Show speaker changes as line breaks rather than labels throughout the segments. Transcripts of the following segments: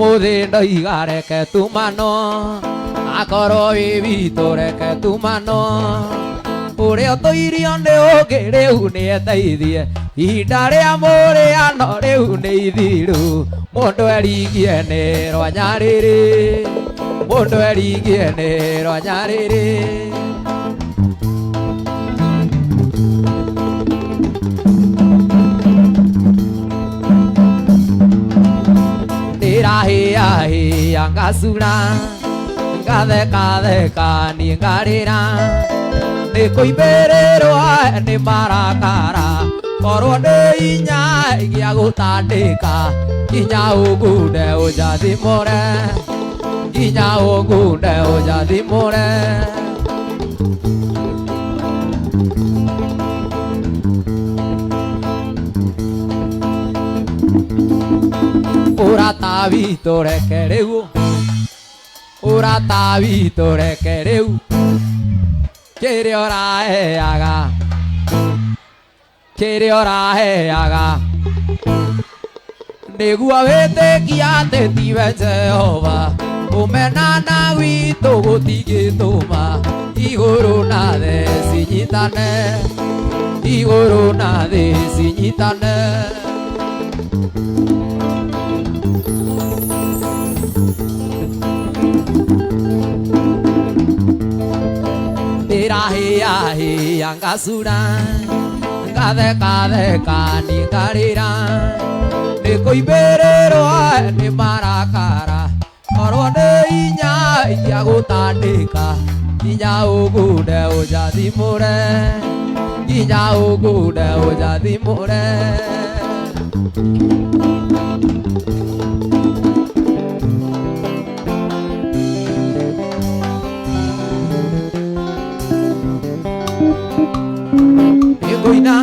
Ũmũthĩ ndoiga reke tumano, akorwo wĩ witũ reke tumano. Ũrĩa ũtũirio nĩ ũngĩ rĩu nĩeteithie, ihinda rĩa mũrĩano rĩu nĩ ithiru. Mũndũ erigie nĩ rwanyarĩrĩ, mũndũ erigie nĩ rwanyarĩrĩ. Ndĩrahĩahĩa ngacura, ngathekatheka niĩ ngarĩra, nĩ kũimbĩrĩrwo nĩ marakara, korwo ndĩ inya gĩa gũtandĩka, nginya ũngunde ũnjathimũre, nginya ũngunde ũnjathimũre. Ũrata witũ reke rĩu, ũrata witũ reke rĩu, kĩrĩa ũraheaga, kĩrĩa ũraheaga, nĩguo wĩtĩkia atĩ tiwe Jehova, kũmenana gwitũ gũtingĩtũma igũrũ na thĩ cinyitane, igũrũ na thĩ cinyitane. Ndĩrahĩahĩa ngacura, ngathekatheka niĩ ngarĩra, nĩ kũimbĩrĩrwo nĩ marakara, korwo nĩ inya iria gũtandĩka, nginya ũngunde ũnjathimũre, nginya ũngunde ũnjathimũre. Nĩngũina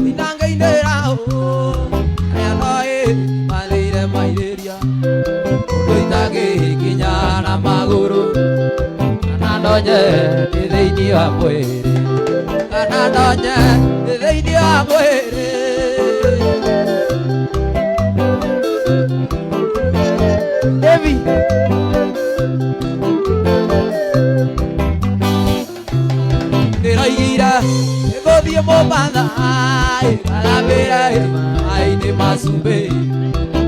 ina ngainĩra ũũ, aya noĩ mathire mairĩria, ũndũ itangĩkinya na magũrũ, kana ndonye ndĩ thĩinĩ wa mwĩrĩ, kana ndonye ndĩ thĩinĩ wa mwĩrĩ. David. Ndĩroigire nĩngũthiĩ Mombatha ngathambĩre maĩ-inĩ ma cumbĩ,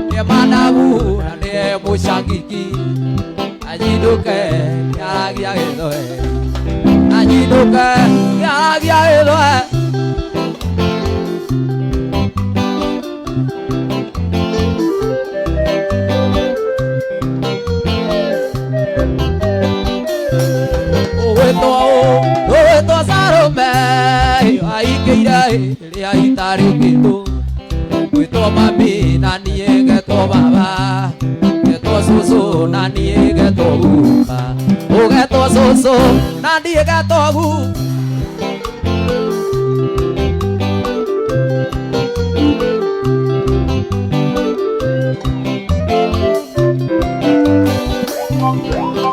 nĩ managu na nĩ mũcangiki, anyindũke kĩaragia gĩthweri, anyindũke kĩaragia gĩthweri. Ũgwĩtwo ũgwĩtwo Salome aingĩire rĩrĩa itarĩ kĩndũ, gwĩtwo mami na niĩ ngetwo baba, ngetwo cũcũ na niĩ ngetwo guka, ũgetwo cũcũ na niĩ ngetwo guka.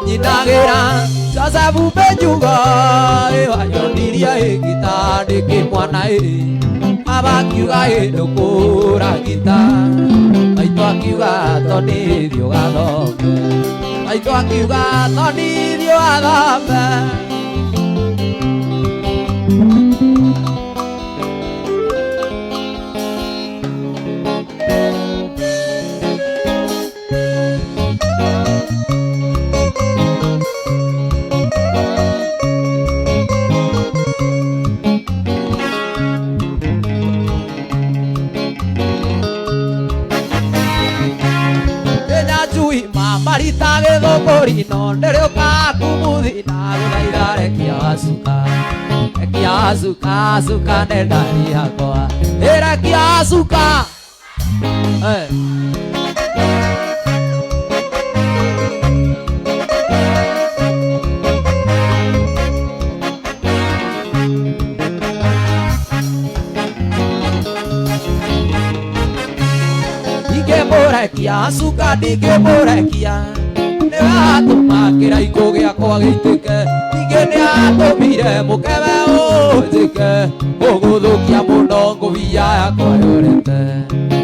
Nyinagĩra Joseph Benjugo wanyonirie gita ndĩkĩ mwana ĩ, baba akiuga ĩ ndũkũra gita, maitũ akiuga tondũ thiĩ ũgathome, maitũ akiuga tondũ thiĩ ũgathome. Kĩnyanjui mamarita gĩthũngũri no ndĩrĩũka kumuthi ndagũthaitha rekia cuka, rekia cuka, cuka nĩ ndari yakwa, ĩrekia cuka. Eh. Ndingĩmũrekia cuka, ndingĩmũrekia, nĩwatũma kĩraikũ gĩakwa gĩitĩke, ningĩ nĩatũmire mũkebe ũnjĩke, ũgũthũkia mũno ngũbia yakwa yũrĩte.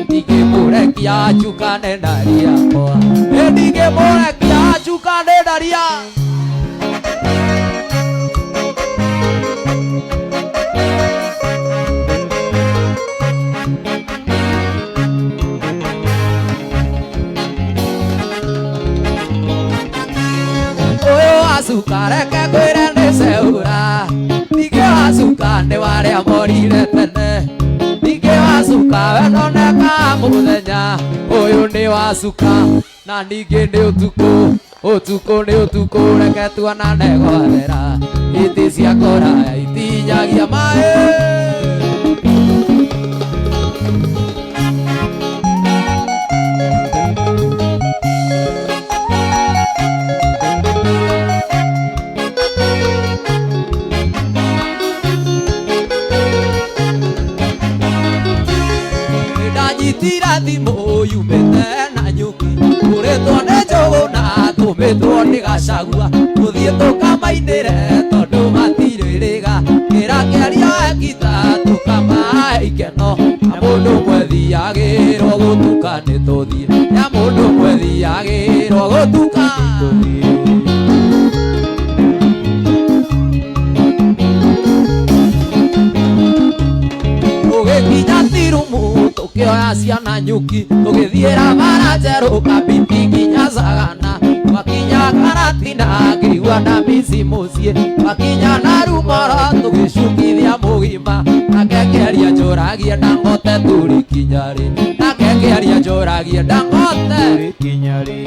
Ndingĩmũrekia. Ndingĩmũrekia njukane na riakwa, ndingĩmũrekia njukane na ria. Acuka reke ngwĩre nĩ ceura, ningĩ wacuka nĩ warĩa morire tene, ningĩ wacuka we ndoneka mũthenya, ũyũ nĩ wacuka na ningĩ nĩ ũtukũ, ũtukũ nĩ ũtukũ reke tuonane gwathera, iti cia kũraya itinyagia maĩ. Ndanyitira thimũ yumĩte na nyuki, kũrĩtwo nĩ njũgũ na tũmĩtwo nĩ Gachagua, tũthiĩ tũkamainĩre tondũ matirĩrĩga, kĩra kĩaria ekita tũkamahe ikeno, na mũndũ mwethiagĩrwo gũtuka nĩ tũthiĩ, na mũndũ mwethiagĩrwo gũtuka
Tũthiĩ.
Tũgĩkinya Tirumu tũkĩoya ciana nyuki, tũgĩthiĩra bara njerũ Kabiti nginya Sagana, twakinya Karatina ngĩigua na mici mũciĩ, twakinya na Rumoro tũgĩcukithia mũgima, nake kĩaria njũragie na ngote tũrĩkinya rĩ, nake kĩaria njũragie na ngote
Tũrĩkinya rĩ.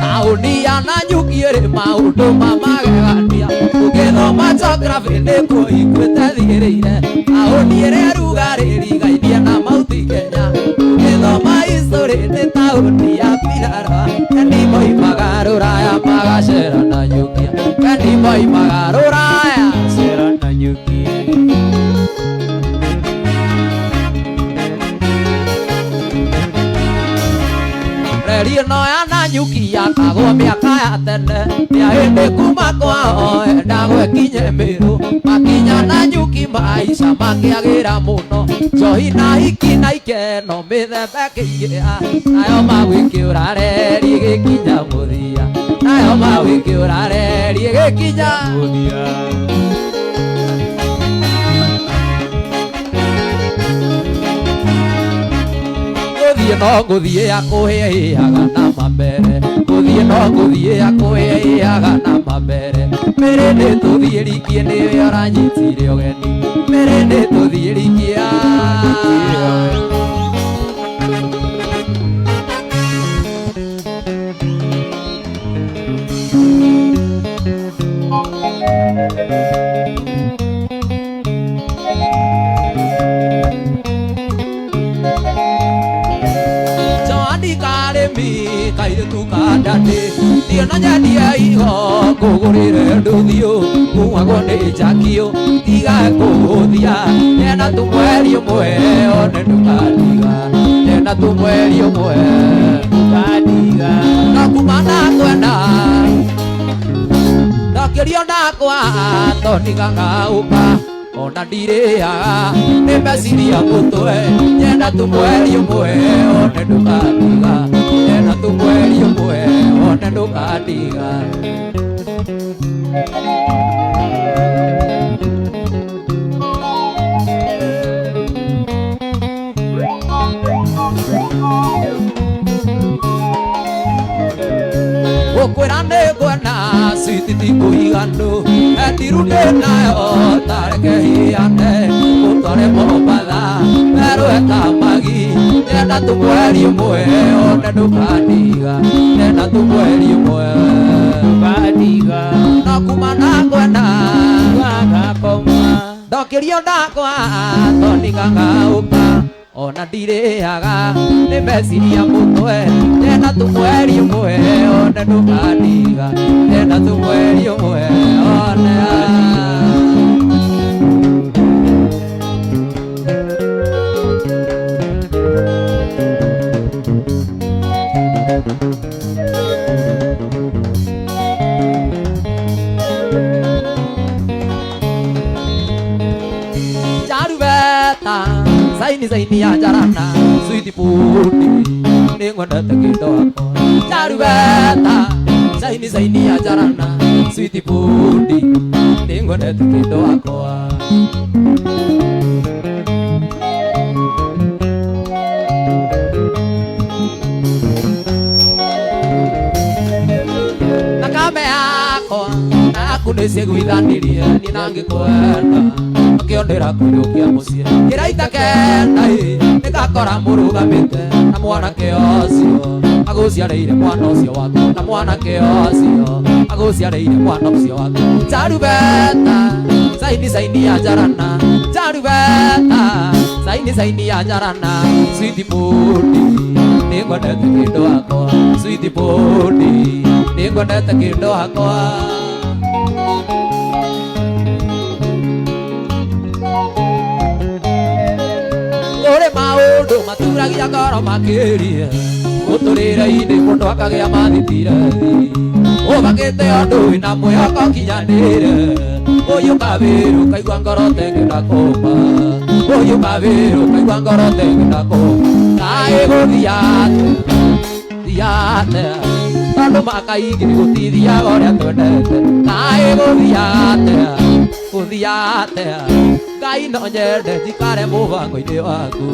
Taũni ya Nanyuki ĩrĩ maũndũ ma magegania, ũgĩthoma geography nĩkuo ikuĩte thiĩrĩire, taũni ĩrĩa rugarĩ ĩrigainie na Mount Kenya, ũgĩthoma history nĩ taũni ya Pirara, kendi moimaga rũraya magacera Nanyuki, kendi moimaga rũraya
Cera Nanyuki.
Reri ĩno ya Nanyuki yakagwo mĩaka ya tene, ya hĩndĩ kuma kwao endagwo ĩkinye Mĩrũ, makinya Nanyuki maica makĩagĩra mũno, njohi na hiki na ikeno mĩthemba ĩkĩingĩha, nayo magwĩkĩũra reri ĩgĩkinya mũthia, nayo magwĩkĩũra reri ĩgĩkinya
Mũthia.
Gũthiĩ no ngũthiĩ akũhĩahĩaga na mabere, gũthiĩ no ngũthiĩ akũhĩahĩaga na mabere, mĩrĩ nĩ tũthiĩ rikie nĩwe ũranyitire ũgeni, mĩrĩ nĩ tũthiĩ rikie. Joani karĩmi kairĩtu ka ndanĩ, thiĩ na nyendie igo ngũgũrĩre ndũthiũ, kuagwo nĩ njakio tiga kũhũthia, nyenda tu mweri ũmwe one ndũkandiga, nyenda tu mweri ũmwe
Ndũkandiga.
No kuma na kwenda ndakĩrio ndakwa tondikangauka ona ndirĩaga nĩ meciria mũtwe, nyenda tu mweri ũmwe one ndũkandiga, nyenda tu mweri ũmwe one ndũkandiga. Gũkwĩra nĩ ngwenda switi ti kũiganu, endiru ndĩ nayo tareke hiane, ngũtware Mombatha merũe ta magi, nyenda tu mweri ũmwe one ndũkandiga, nyenda tu mweri ũmwe
Ndũkandiga.
No kuma na ngwenda
Wagakoma.
ndokĩrio ndakwa tondikangauka ona ndirĩaga nĩ meciria mũtwe, nyenda tu mweri ũmwe one ndũkandiga, nyenda tu mweri ũmwe one. Saini saini ya njarana Sweet pundi Nĩngwendete kĩndo wakwa Charubeta Saini saini ya njarana Sweet pundi Nĩngwendete kĩndo wakwa. Thakame yakwa naku nĩciĩguithanirie niĩ na ngĩkwenda akĩondĩra kũinũkia mũciĩ kĩraita kenda ĩ nĩngakora mũrũgamĩte na mwanake ũcio agũciarĩire mwana ũcio waku na mwanake ũcio agũciarĩire mwana ũcio waku. Charubeta saini saini ya njarana Charubeta saini saini ya njarana Sweet pundi nĩngwendete kĩndũ wakwa Sweet pundi nĩngwendete kĩndũ wakwa. Kũrĩ maũndũ maturagia ngoro makĩria mũtũrĩre-inĩ mũndũ akagĩa mathitirathi ũbangĩte ũndũ wĩna mwĩhoko ũkinyanĩre ũyũ kawĩra ũkaigua ngoro tengenda kũma ũyũ kawĩra ũkaigua ngoro tengenda kũma kaĩ gũthiate thiate tondũ makaingĩ gũtithiaga ũrĩa twendete kaĩ gũthiate gũthiate Ngai no nyende njikare mũbango-inĩ waku.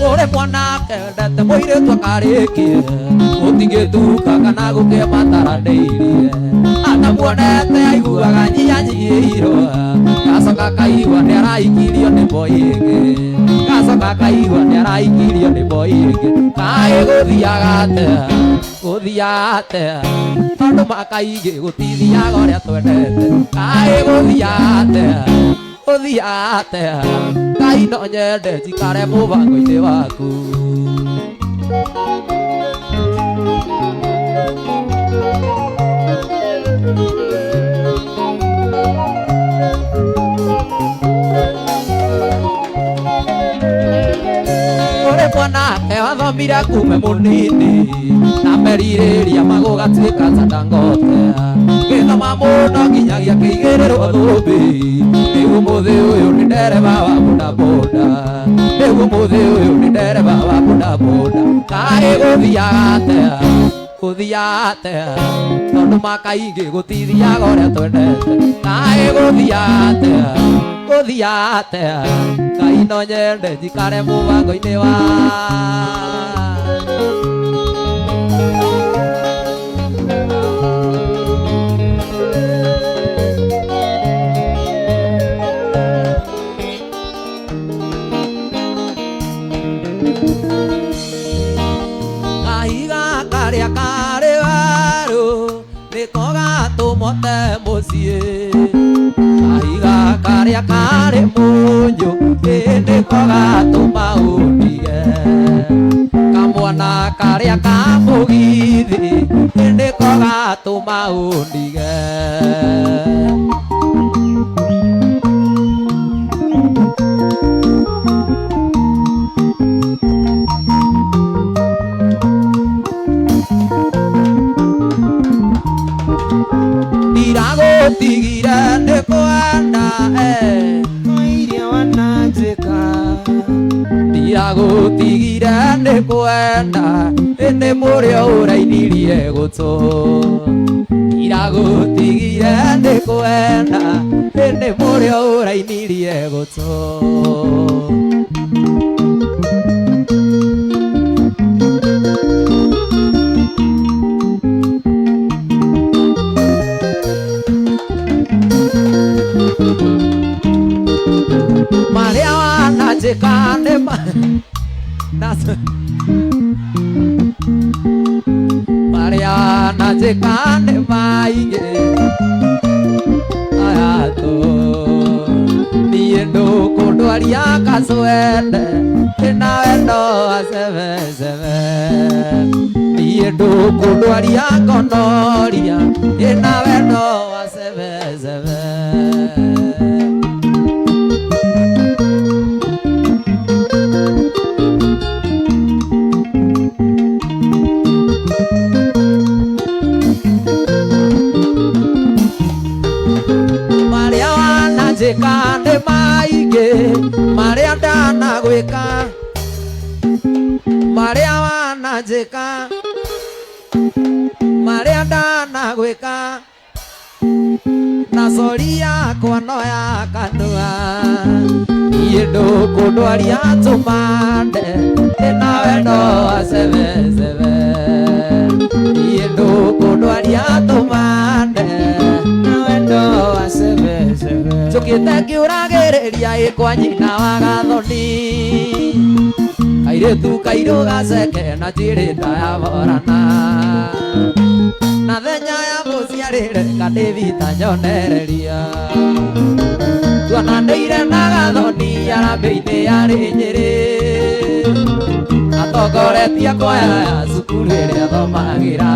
Kũrĩ mwanake wendete mũirĩtu akarĩkie gũtingĩtuka kana gũkĩe mataranĩirie atamuonete aiguaga nyianyiĩirwo gacoka kaigua nĩaraikirio nĩ mboi ĩngĩ gacoka kaigua nĩaraikirio nĩ mboi ĩngĩ kaĩ gũthiaga atĩa gũthiaga atĩa tondũ makaingĩ gũtithiaga ũrĩa twendete kaĩ gũthiaga atĩa gũthiaga atĩa Ngai no nyende njikare mũbango-inĩ waku. Kũrĩ mwanake wathomire kume mũnini na merirĩria magũgatuĩka ta Dangote gĩthoma mũno nginyagia kĩigĩrĩrwo thũmbĩ rĩu ũmũthĩ ũyũ nĩ ndereba wa bodaboda rĩu ũmũthĩ ũyũ nĩ ndereba wa bodaboda kaĩ gũthiaga atĩa gũthiaga atĩa tondũ makaingĩ gũtithiaga ũrĩa twendete kaĩ gũthiaga atĩa gũthiaga atĩa Ngai no nyende njikare mũbango-inĩ wa kahiga karĩa karĩ waru nĩko gatũmote mũciĩ kahiga karĩa karĩ mũnyũ nĩko gatũma ũndige kamwana karĩa ka mũgithi nĩko gatũma ũndige. Ndiragũtigire nĩkwenda
Iria wananjĩka
ndiragũtigire nĩkwenda nĩ mũrĩo ũrainirie gũtũ ndiragũtigire nĩkwenda nĩ mũrĩo ũrainirie gũtũ. Marĩa wananjĩka nĩ marĩa wananjĩka nĩ maingĩ aya tũ niĩ ndũkũndwaria kacwende ndĩna wendo wa cebecebe niĩ ndũkũndwaria ngonoria ndĩna wendo wa cebecebe. Wananjĩka nĩ maingĩ marĩa ndanagwĩka, marĩa wananjĩka, marĩa ndanagwĩka, na sori yakwa no ya kanua. Niĩ ndũkũndwaria tũmande, ndĩna wendo wa cebecebe. Niĩ ndũkũndwaria tũmande,
na wendo wa cebecebe.
Njũkĩte ngĩũragĩrĩria ĩ kwa nyina wa Gathoni, kairĩtu kairũ gaceke na njĩrĩ nda ya borana, na thenya ya mũciarĩre kandĩbita nyonereria. Tuonanĩire na Gathoni arambĩ-inĩ yarĩ Nyĩrĩ, atongoretie kwaya ya cukuru ĩrĩa thomagĩra,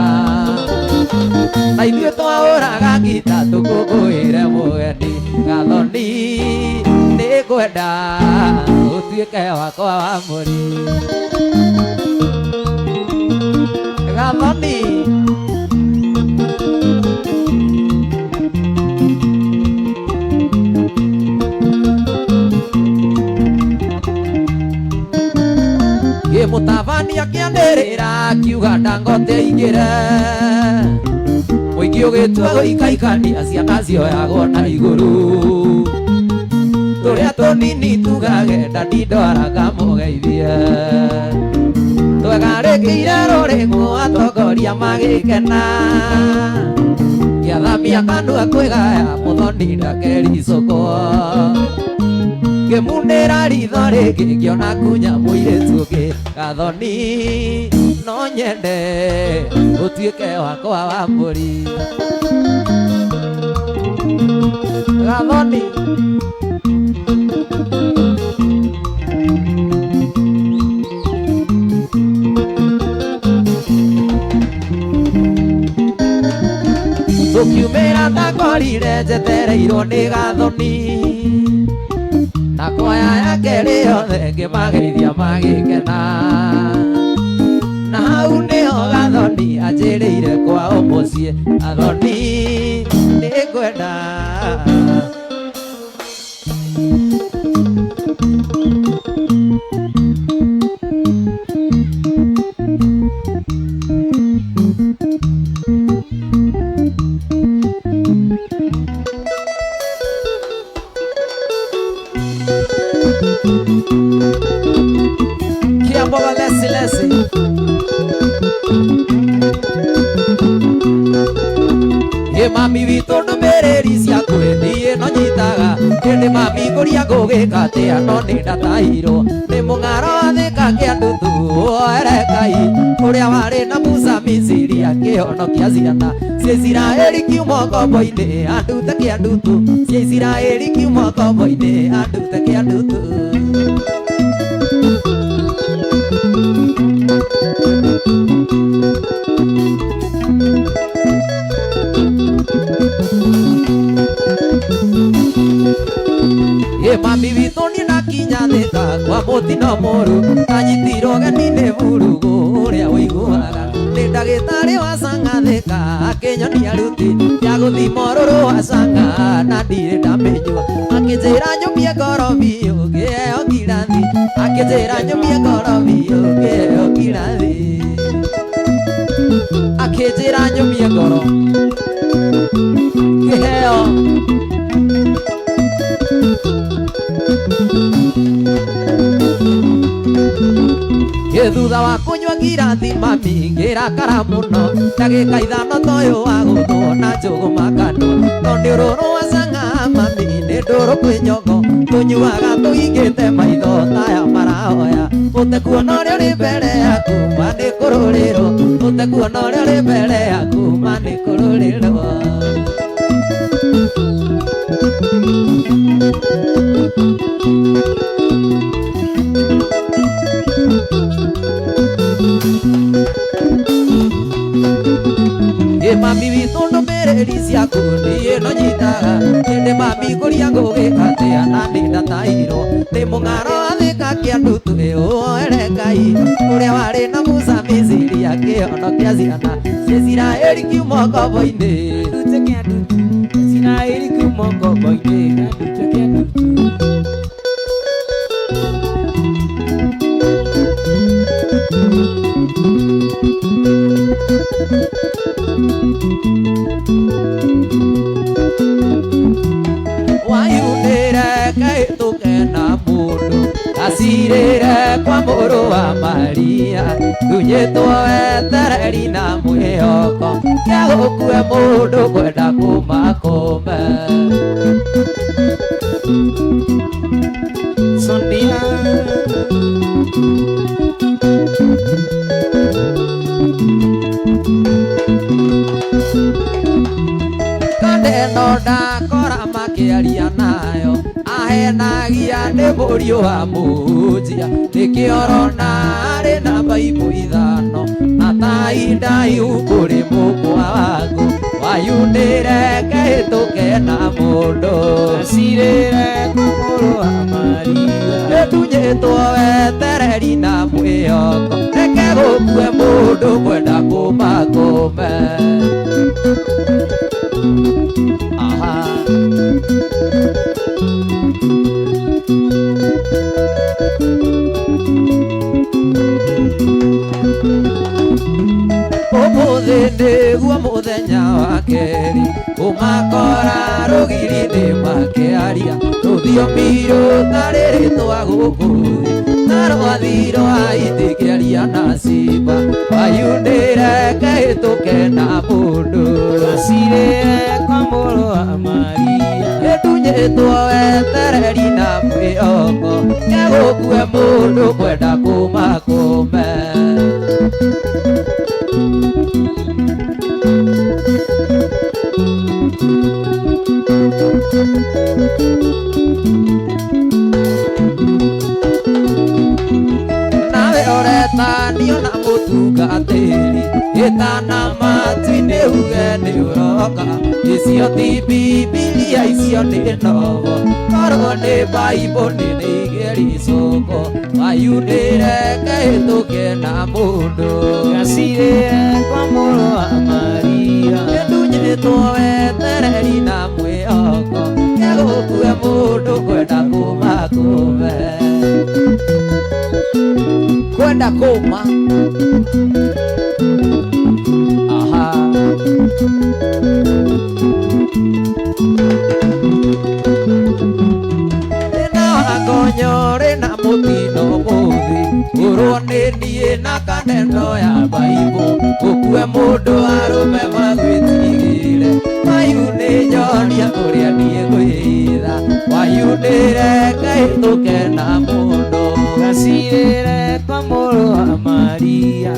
na ithuĩ twahũraga ngita tũkũngũĩre mũgeni. Gathoni nĩngwenda ũtuĩke wakwa wa mũri. Gathoni gĩmũtabania kĩanĩrĩra akiuga Dangote aingĩre, mũingĩ ũgĩtua gũikaikania ciana cioyagwo na igũrũ, tũrĩa tũnini tugage ndandindwara ngamũgeithie. Twegarĩkĩire rũrĩngũ atongoria magĩkena, ngĩathamia kanua kwĩgaya mũthoni ndakericũkwo, ngĩmunĩra ritho rĩngĩ ngĩona kunya mũirĩtu ũngĩ. Gathoni no nyende ũtuĩke wakwa wa mbũri. Gathoni tũkiumĩra ndakorire njetereirwo nĩ Gathoni, na kwaya yake rĩ yothe ngĩmageithia magĩkena, na hau nĩho Gathoni anjĩrĩire kwao mũciĩ. Gathoni nĩngwenda Kiamboga lesi lesi. Ĩ mami witũ ndũmĩrĩri ciaku niĩ no nyitaga, ĩndĩ mami ngũria ngũgĩka atĩa no nĩ ndatahirwo nĩ mũng'aro wa Thika kĩandutu woere Ngai ũrĩa warĩ na Musa Misiri akĩhonokia ciana cia Isiraeli kiuma ngombo-inĩ andute kĩandutu, cia Isiraeli kiuma ngombo-inĩ andute kĩandutu. Ĩ mami witũ niĩ ndakinya Thika kwa mũtino mũru, anyitirwo ũgeni nĩ burugu ũrĩa ũiguaga nĩ ndagĩtarĩ wa Cang'a Thika akĩnyonia ruti ya gũthima ũrũrũ wa Cang'a na ndirĩ ndamĩnyua, akĩnjĩra nyũmie ngoro biũ ngĩheo ngirathi, akĩnjĩra nyũmie ngoro biũ ngĩheo ngirathi, akĩnjĩra nyũmie ngoro ngĩheo. Ĩ thutha wa kũnyua ngirathi mami ngĩrakara mũno, ndagĩka ithano toyũ wa gũthwo na njũgũma kanua, tondũ ũrũrũ wa Cang'a mami nĩ ndũrũ kwĩ nyongo, tũnyuaga tũhingĩte maitho taya marahoya, ũtekuona ũrĩa ũrĩ mbere yaku ma nĩ kũrũrĩrwo, ũtekuona ũrĩa ũrĩ mbere yaku ma nĩ kũrũrĩrwo. Ĩ mami witũ ndũmĩrĩri ciaku niĩ no nyitaga, ĩndĩ mami ngũria ngũgĩka atĩa na nĩ ndatahirwo nĩ mũng'aro wa Thika kĩandutu ĩ woere Ngai ũrĩa warĩ na Musa Misiri akĩhonokia ciana cia Isiraeli kiuma ngombo-inĩ.
Ndute kĩandutu Isiraeli kiuma ngombo-inĩ, ndute
Ndĩreke hĩtũke na mũndũ acirĩre kwa mũrũ wa Maria ndunyĩtwo wetereri na mwĩhoko kĩa gũkue mũndũ kwenda kũmakũme
Sonia
Kandeno ndakora makĩaria nayo ahenagia nĩ mũriũ wa mũhunjia nĩkĩo ũrona arĩ na baibũ ithano na tai ndaihu kũrĩ mũkwa waku wayunĩreke hĩtũke na mũndũ
acirĩre kwa mũrũ wa Maria
Nĩtunyĩtwo wetereri na mwĩhoko reke gũkue mũndũ kwenda kũmakũme Aha. Ũmũthĩ nĩguo mũthenya wa kerĩ ũmakora rũgiri-inĩ makĩaria rũthiomi rũtarĩ rĩtwa gũkũ thĩ na rwathiro aitĩkĩaria na ciimba wayunĩreke hĩtũke na mũndũ
acirĩre kwa mũrũ wa Maria
Nĩndunyĩtwo wetereri na mwĩhoko kegũkue mũndũ kwenda kũmakũme Nawe ũretanio na mũtungatĩri ĩtana matu-inĩ uge nĩ ũroka icio ti Bibilia icio nĩ novo korwo nĩ Baibũ nĩ nĩigĩricũkwo wayunĩreke hĩtũke na mũndũ
acirĩre kwa mũrũ wa Maria
Nĩndunyĩtwo wetereri na mwĩhoko kegũkue mũndũ kwenda kũmakũme kwenda kũma aha Thĩna wa ngonyore na mũtino mũthĩ ũrwo nĩ niĩ na kaneno ya baibũ ũkue mũndũ arũme magwĩtigĩre wayu nĩ nyonia kũrĩa niĩ ngwĩtha wayunĩreke hĩtũke na mũndũ
acirĩre kwa mũrũ wa Maria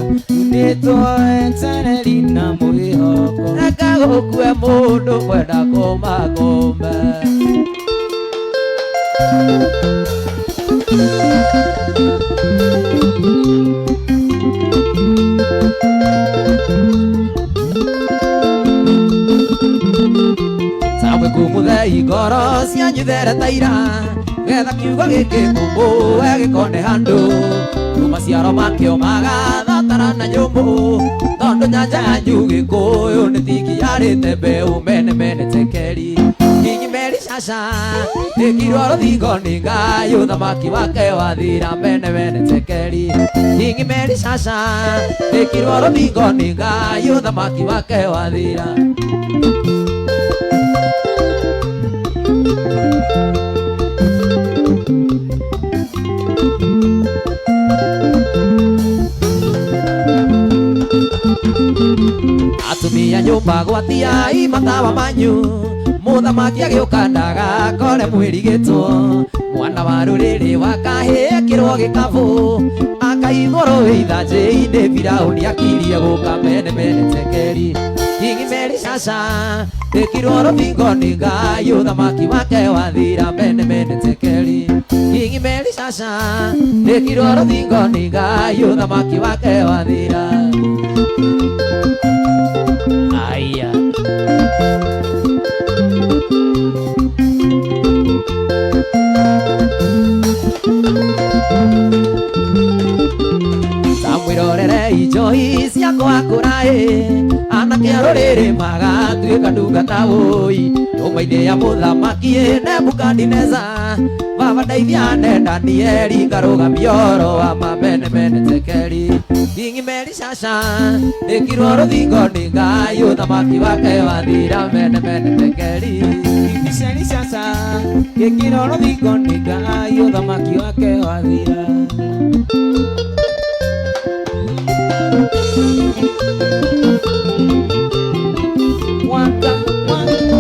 nĩtwo wetereri na mwĩhoko
Reke gũkue mũndũ kwenda kũmakũme Sawe kumuthei ngoro cianyu there ta ira getha kiugo gĩkĩ kũmũe gĩkone handũ tu maciaro makĩo magathatara na nyũmũ tondũ nyanja yanyu gĩkũyũ nĩ tingiarĩte mbeũ mene mene tekeri Kingi meri caca ĩkirwo rũthingo nĩ Ngai ũthamaki wake wathira mene mene tekeri Kingi meri caca ĩkirwo rũthingo nĩ Ngai ũthamaki wake wathira Atumia nyũmba gwatiai matawa manyu mũthamaki agĩũka ndagakore mwĩrigĩtwo mwana wa rũrĩrĩ wa kahĩĩ ekĩrwo gĩkabũ akaithwo rũĩ ithanjĩ-inĩ Firaũni akirie gũka mene mene tekeri Kingi meri caca ĩkirwo rũthingo nĩ Ngai ũthamaki wake wathira mene mene tekeri Kingi meri caca ĩkirwo rũthingo nĩ Ngai ũthamaki wake wathira Aya Samwĩrorere njohi ciakwa kũraĩ anake a rũrĩrĩ ndũrĩrĩ magatuĩka ndungata wũi nyũmba-inĩ ya mũthamaki Nebukadineza baba ndeithia ne Danieli ngarũgamia ũhoro wa mamenemene tekeri nging'imeri caca ndĩkirwo rũthingo nĩ Ngai ũthamaki wake wathira menemene tekeri
Miceri caca gĩkĩrwo rũthingo nĩ Ngai ũthamaki wake wathira. Waka waka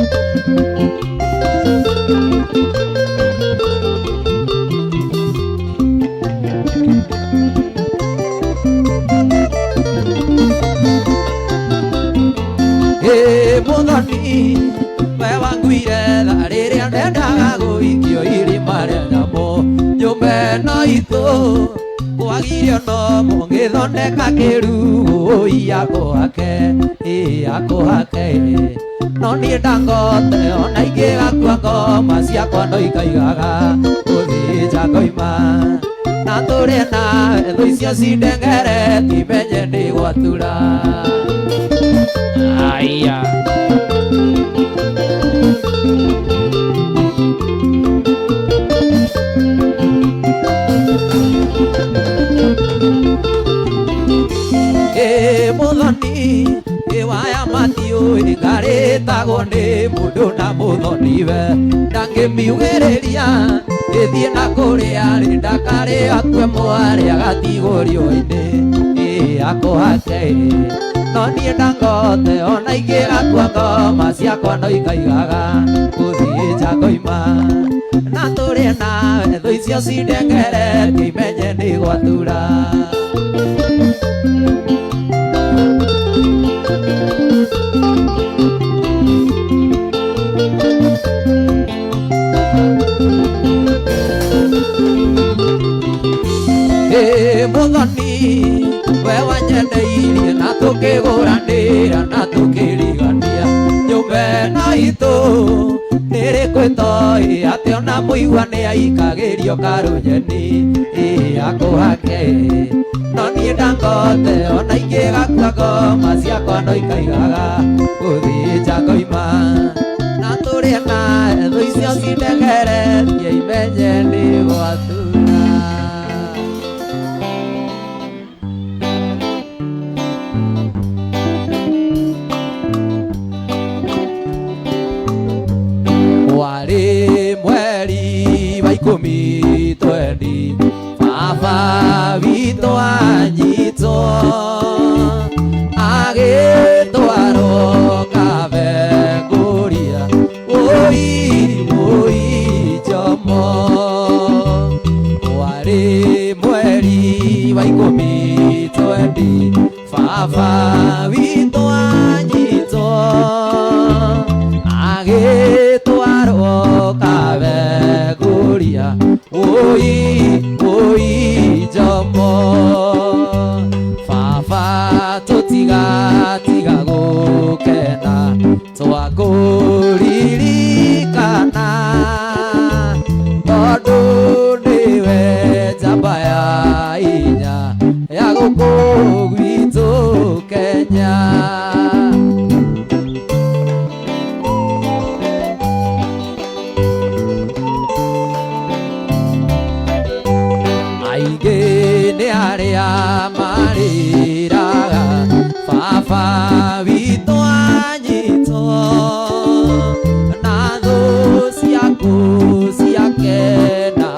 Ĩ mũthoni we wanguire tha rĩrĩa ndendaga gũikio irima rĩa nyamũ nyũmba ĩno itũ kwagirio no mũngĩthondeka kĩrugũ yakũhake ĩ yakũhake no niĩ ndangote ona ingĩgakua ngoma ciakwa no ikaigaga gũthĩnja ngoima na tũrĩ nawe thũ icio cindengereti menye nĩ gwatura.
Aya.
Ĩ mũthoni ĩ waya matiũĩ ngarĩtagwo nĩ mũndũ na mũthoni we ndangĩmiugĩrĩria ĩthiĩ na kũrĩa rĩ ndakarĩ akue mwarĩ agatigwo riũa-inĩ ĩ akũhake no niĩ ndangote ona ingĩgakua ngoma ciakwa no ikaigaga gũthĩnja ngoima na tũrĩ nawe thũ icio cindengeretie imenye nĩ gwatura. Ĩ mũthoni we wanyendeirie na tũkĩgũranĩra na tũkĩrigania nyũmba ĩno itũ nĩrĩkũ ĩtoĩ atĩ ona mũigua nĩ aikagĩrio karũnyeni ĩ akũhake no niĩ ndangote ona ingĩgakua ngoma ciakwa no ikaigaga gũthĩnja ngoima na tũrĩ nawe thũ icio cindengeretie imenye nĩ gwatura. Warĩ mweri wa ikũmi twendi baba witũ anyitwo agĩtwarwo Kabenguria wũi wũi Njomo. Warĩ mweri wa ikũmi twendi baba witũ anyitwo agĩtwarwo Kabenguria wũi wũi Njomo. Baba tũtigatiga gũkena twakũririkana tondũ nĩwe njamba ya inya ya gũkũ gwitũ Kenya. Aingĩ nĩ arĩa marĩraga baba witũ anyitwo na thũ ciaku ciakena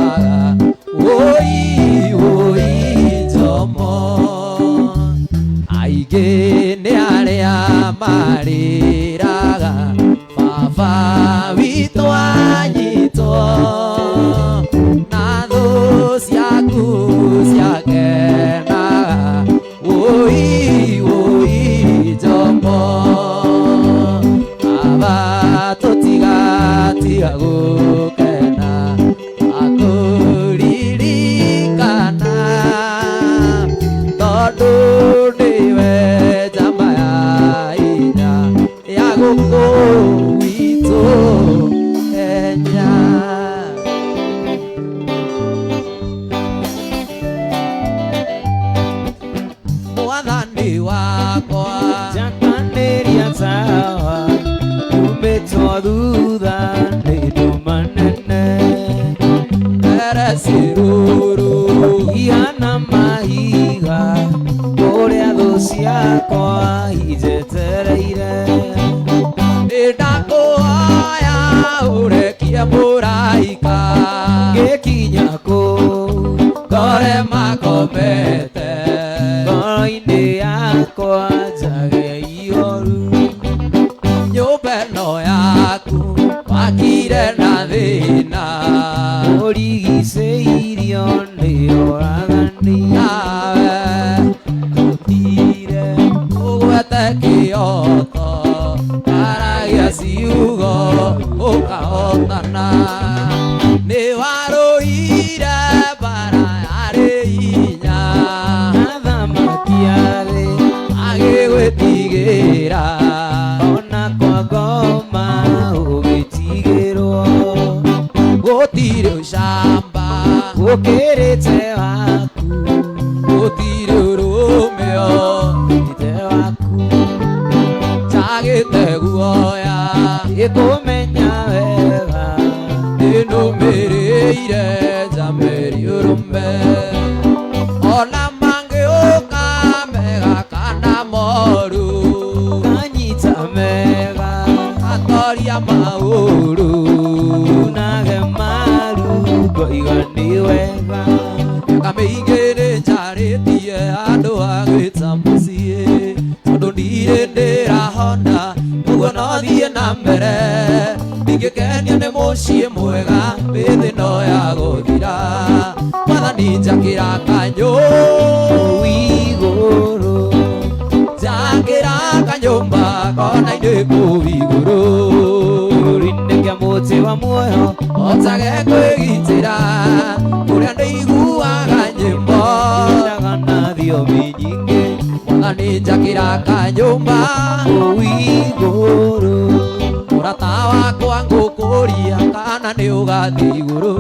Ciruru
Ihana mahiga kũrĩa thũ ciakwa injetereire.
Nĩndakũhoya ũrekie mũraika
Ngĩkinya kũu
ngore makomete
ngoro-inĩ yakwa njage ihoru.
Nyũmba ĩno yaku wakire na thĩna
Ũrigicĩirio nĩ oragani.
Nawe
Ũtire
ũgwete kĩoto aragia ciugo ũkahotana. Nĩ warũire mbara yarĩ hinya
athamaki a thĩ
agĩgwĩtigĩra.
Ona kwa ngoma ũgĩtigĩrwo.
Gũtirĩ ũcamba
Ũkĩrĩte waku
gũtirĩ ũrũmĩo
Ithe waku
njagĩte guoya
ĩkũmenya wega.
Nĩnũmĩrĩire njamĩri ũrũme ona mangĩũka mega kana moru
Kanyita mega
atoria maũru.
Unage maru ngoiga nĩ wega.
Mĩaka mĩingĩ nĩnjarĩtie andũ agwĩta mũciĩ tondũ ndirĩ ndĩrahona ũguo no thiĩ na mbere ndingĩkenio nĩ mũciĩ mwega mĩthĩ no ya gũthira. Mwathani njakĩra kanyũ
Kũu igũrũ
njakĩra kanyũmba kona-inĩ kũu igũrũ
Kĩruru-inĩ kĩa mũtĩ wa muoyo
hotage kwĩgitĩra kũrĩa ndĩiguaga nyĩmbo.
Indaga na thiomi nyingĩ
Mwathani njakĩra kanyũmba
kũu igũrũ.
Mũrata wakwa ngũkũria kana nĩ ũgathiĩ igũrũ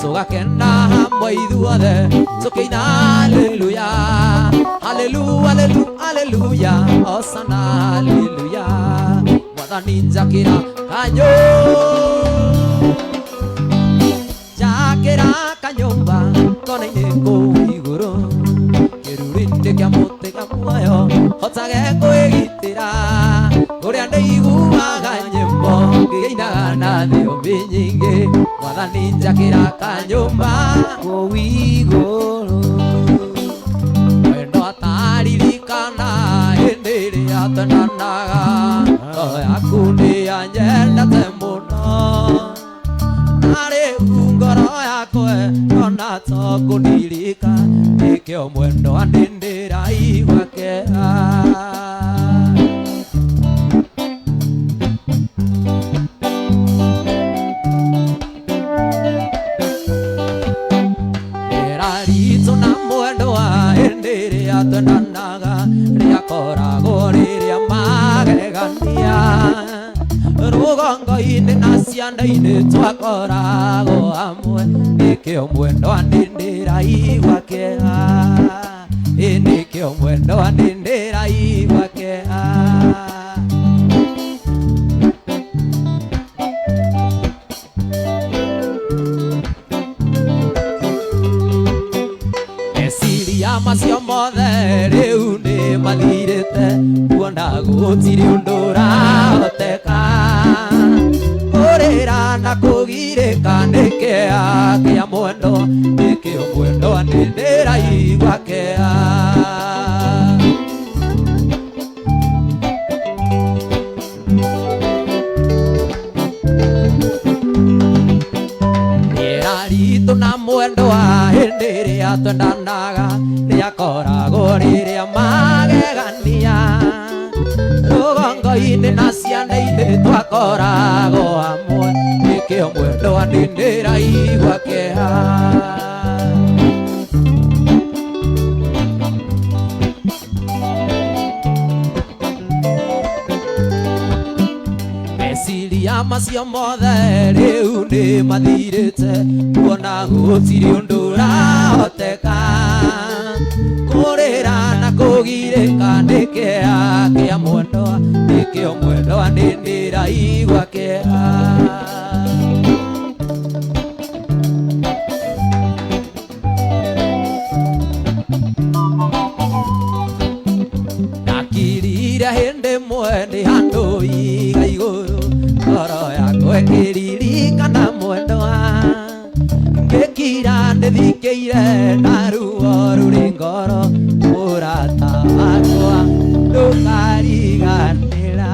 tũgakena hamwe ithuothe tũkĩina haleluya halelu halelu haleluya hosana haleluya. Mwathani njakĩra kanyũ njakĩra kanyũmba kona-inĩ kũu igũrũ kĩruru-inĩ kĩa mũtĩ wa muoyo hotage kwĩgitĩra kũrĩa ndĩiguaga nyĩmbo ngĩinaga na thiomi nyingĩ. Mwathani njakĩra kanyũmba
Kũu igũrũ
wendo ataririkana hĩndĩ ĩrĩa twendanaga ngoro yaku nĩyanyendete mũno na rĩu ngoro yakwa ona to kũndirika nĩkĩo mwendo andĩndĩraigua kĩeha. Rĩera ritũ na mwendo wa hĩndĩ ĩrĩa twendanaga rĩakoragwo rĩrĩa magegania rũgongo-inĩ na cianda-inĩ twakoragwo hamwe nĩkĩo mwendo andĩndĩraigua kĩeha. Ĩ nĩkĩo mwendo andĩndĩraigua kĩeha. Meciria macio mothe rĩu nĩ mathirĩte kuona gũtirĩ ũndũ ũrahoteka kũrĩra na kũgirĩka nĩ kĩeha kĩa mwendo nĩkĩo mwendo andĩndĩraigua kĩeha. Rĩera ritũ na mwendo wa hĩndĩ ĩrĩa twendanaga rĩakoragwo rĩrĩa magegania rũgongo-inĩ na cianda-inĩ twakoragwo hamwe nĩkĩo mwendo andĩndĩraigua kĩeha. Meciria macio mothe rĩu nĩ mathirĩte kuona gũtirĩ ũndũ ũrahoteka kũrĩra na kũgirĩka nĩ kĩeha kĩa mwendo nĩkĩo mwendo andĩndĩraigua kĩeha. Ndĩthikĩire na ruo rũrĩ ngoro mũrata wakwa ndũkariganĩra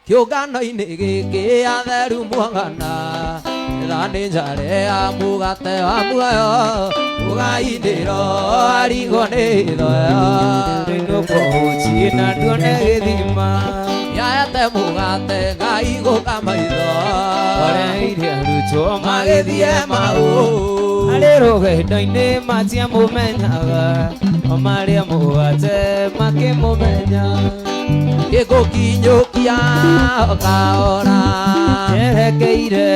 kĩũngano-inĩ gĩkĩ atheru mwang'ana etha nĩ njare ya mũgate wa muoyo mũgaindĩro arigwo nĩ thoyo
Nĩngũkwo ũciĩ na nduone gĩthima
yaete mũgate ngaigũka maitho
Oreire arutwo
magĩthiĩ mau
Arĩ rũgendo-inĩ matiamũmenyaga O marĩa mũgate makĩmũmenya
Gĩgũkinyũkia kahora
Njerekeire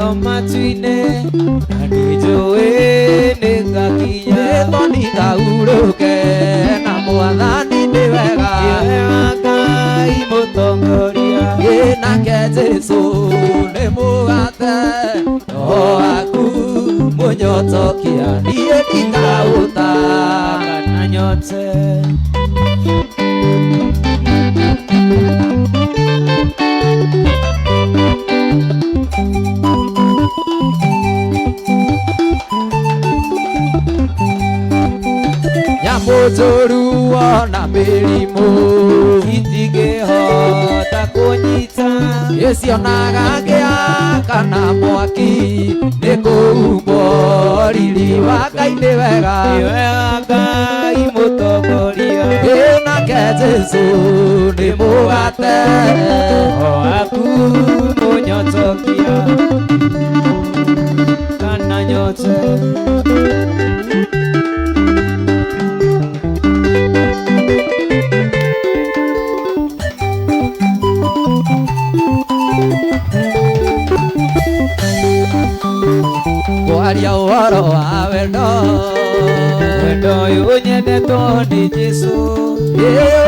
o matu-inĩ Na nĩnjũĩ nĩngakinya
Gĩtoni ngaurũke na mwathani nĩ wega
Nĩwe Ngai mũtongoria
Ĩ nake Jesũ nĩ mũgate roho waku mũnyotokia niĩ ndikaũta
Kana nyote
Nyamũ njũru ona mĩrimũ
Itingĩhota kũnyita
Ĩcionaga ngĩakana mwaki nĩ kũhumbwo riri wa Ngai nĩ wega
Nĩwe Ngai mũtongoria
Ĩ nake Jesũ nĩ mũgate
Roho waku mũnyotokia Kana nyote
Kwaria ũhoro wa wendo
Wendo ũyũ nyendetwo nĩ Jesũ
Ĩ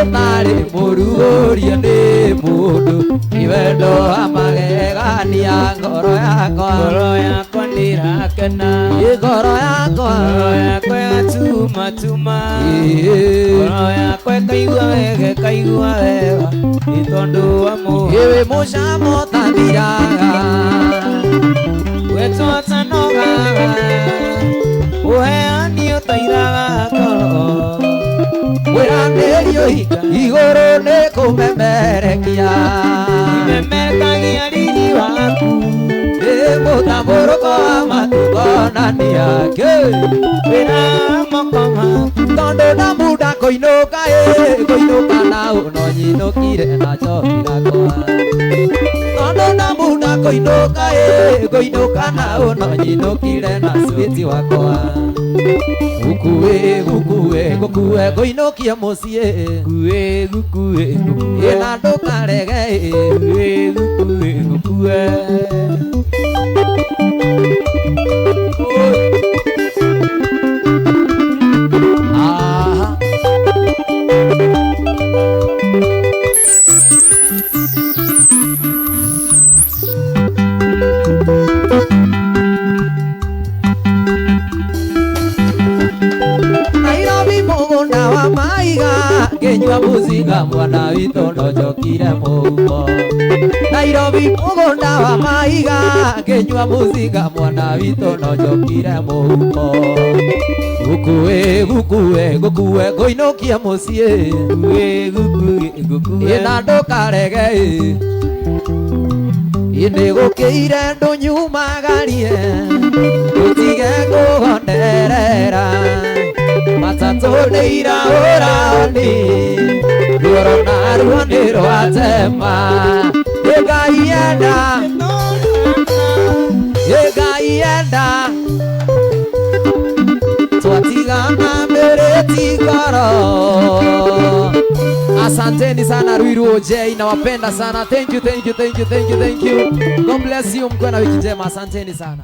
ũtarĩ mũrugũrie nĩ mũndũ nĩ wendo wa magegania ngoro yakwa
Ngoro yakwa nĩrakena
Ĩ ngoro yakwa
Ngoro yakwa yatumatuma
Ĩ
Ngoro yakwa ĩkaigua wega ĩkaigua wega Nĩ tondũ wa mũndũ
Ĩ wĩ mũcamo ũtathiraga
Wetwo ũtanogaga Ũheani ũtairaga ngoro
Mwĩranĩrio igũrũ nĩ kũmemerekia
Imemekagia riri waku
Ĩ mũtambũrũko wa matu konania kĩ
Wĩra moko maku
Tondũ ndamunda kũinũka ĩ kũinũka na ũno nyinũkire na njohi gakwa Tondũ ndamunda kũinũka ĩ kũinũka na ũno nyinũkire na switi wakwa Gũkuĩ gũkuĩ gũkuĩ ngũinũkie mũciĩ
Gũkuĩ gũkuĩ gũkuĩ
Ĩ na ndũkarege ĩ
Gũkuĩ gũkuĩ gũkuĩ
Aha. Nairobi mũgũnda wa maiga ngĩnyua mũcinga mwana witũ no njokire mũhuko Nairobi mũgũnda wa maiga ngĩnyua mũcinga mwana witũ no njokire mũhuko Gũkuĩ gũkuĩ gũkuĩ ngũinũkie mũciĩ
Gũkuĩ gũkuĩ gũkuĩ
Ĩ na ndũkarege ĩ Ĩ nĩgũkĩire ndũnyumagarie ũtige kũgonderera matatũ nĩ iraũraoni ruoro naruo nĩ rwatema Ĩ Ngai enda Ĩ Ngai enda twatigana mĩrĩti ngoro Asanteni sana Ruiru OJ, nawapenda sana. Thank you, thank you, thank you, thank you, thank you. God bless you, mkuwe na wiki njema. Asanteni sana.